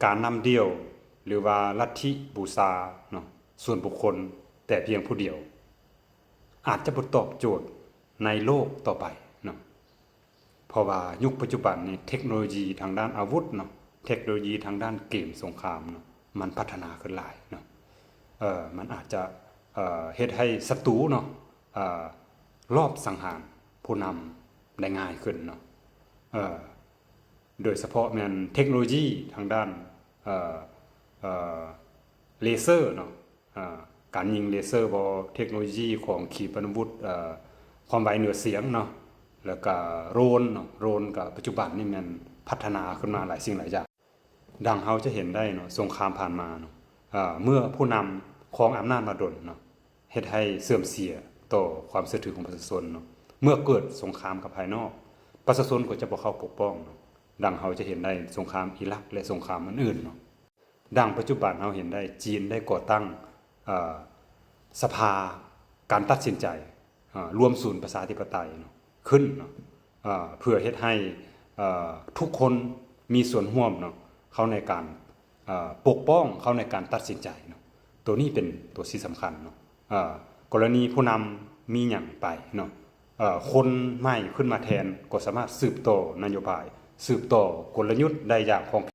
ການນຳດ່ຽວ ຫຼືວ່າລັດທິບູຊາເນາະ ສ່ວນບຸກຄົນແຕ່ພຽງຜູ້ດຽວ ອາດຈະບໍ່ຕອບໂຈດໃນໂລກຕໍ່ໄປເນາະ ເພາະວ່າຍຸກປັດຈຸບັນນີ້ເທັກໂນໂລຢີທາງດ້ານອາວຸດເນາະ ເທັກໂນໂລຢີທາງດ້ານເກມສົງຄາມເນາະ ມັນພັດທະນາຂຶ້ນຫຼາຍເນາະ ເອີ ມັນອາດຈະ ເອີ ເຮັດໃຫ້ສັດຕູເນາະ ເອີ ລອບສັງຫານຜູ້ນຳໄດ້ງ່າຍຂຶ້ນເນາະ ເອີ ໂດຍສະເພາະແມ່ນເທັກໂນໂລຢີທາງດ້ານ ເອີ ເອີ ເລເຊີເນາະ ເອີ ການຍິງເລເຊີບໍ ເທັກໂນໂລຢີຂອງຂີປະນາວຸດ ເອີ ຄວາມໄວເໜືອສຽງເນາະ ແລ້ວກະໂດຣນເນາະ ໂດຣນກະປັດຈຸບັນນີ້ແມ່ນພັດທະນາຂຶ້ນມາຫຼາຍສິ່ງຫຼາຍຢ່າງ. ດັ່ງເຮົາຈະເຫັນໄດ້ເນາະ ສົງຄາມຜ່ານມາເນາະ ເອີ ເມື່ອຜູ້ນຳຄອງອຳນາດມາດົນເນາະ ເຮັດໃຫ້ເສື່ອມເສຍຕໍ່ຄວາມເຊື່ອຖືຂອງປະຊາຊົນເນາະ ເມື່ອເກີດສົງຄາມກັບພາຍນອກ ປະຊາຊົນກໍຈະບໍ່ເຂົ້າປົກປ້ອງເນາະ ດັ່ງເຮົາຈະເຫັນໄດ້ສົງຄາມອີຣັກ ແລະ ສົງຄາມອື່ນໆເນາະ. ດັ່ງປັດຈຸບັນເຮົາເຫັນໄດ້ ຈີນໄດ້ກໍ່ຕັ້ງ ເອີ ສະພາການຕັດສິນໃຈ ເອີ ລວມສູນປະຊາທິປະໄຕເນາະ ຂຶ້ນເນາະ ເອີ ເພື່ອເຮັດໃຫ້ ເອີ ທຸກຄົນມີສ່ວນຮ່ວມເນາະ ເຂົ້າໃນການ ເອີ ປົກປ້ອງ ເຂົ້າໃນການຕັດສິນໃຈເນາະ ໂຕນີ້ເປັນໂຕທີ່ສຳຄັນເນາະ ເອີ ກໍລະນີຜູ້ນຳມີຫຍັງໄປເນາະ ເອີ ຄົນໃໝ່ຂຶ້ນມາແທນກໍສາມາດສືບຕໍ່ນະໂຍບາຍ ສືບຕໍ່ກົນລະຍຸດໄດ້ຢ່າງຄ່ອງແຄ້ວ.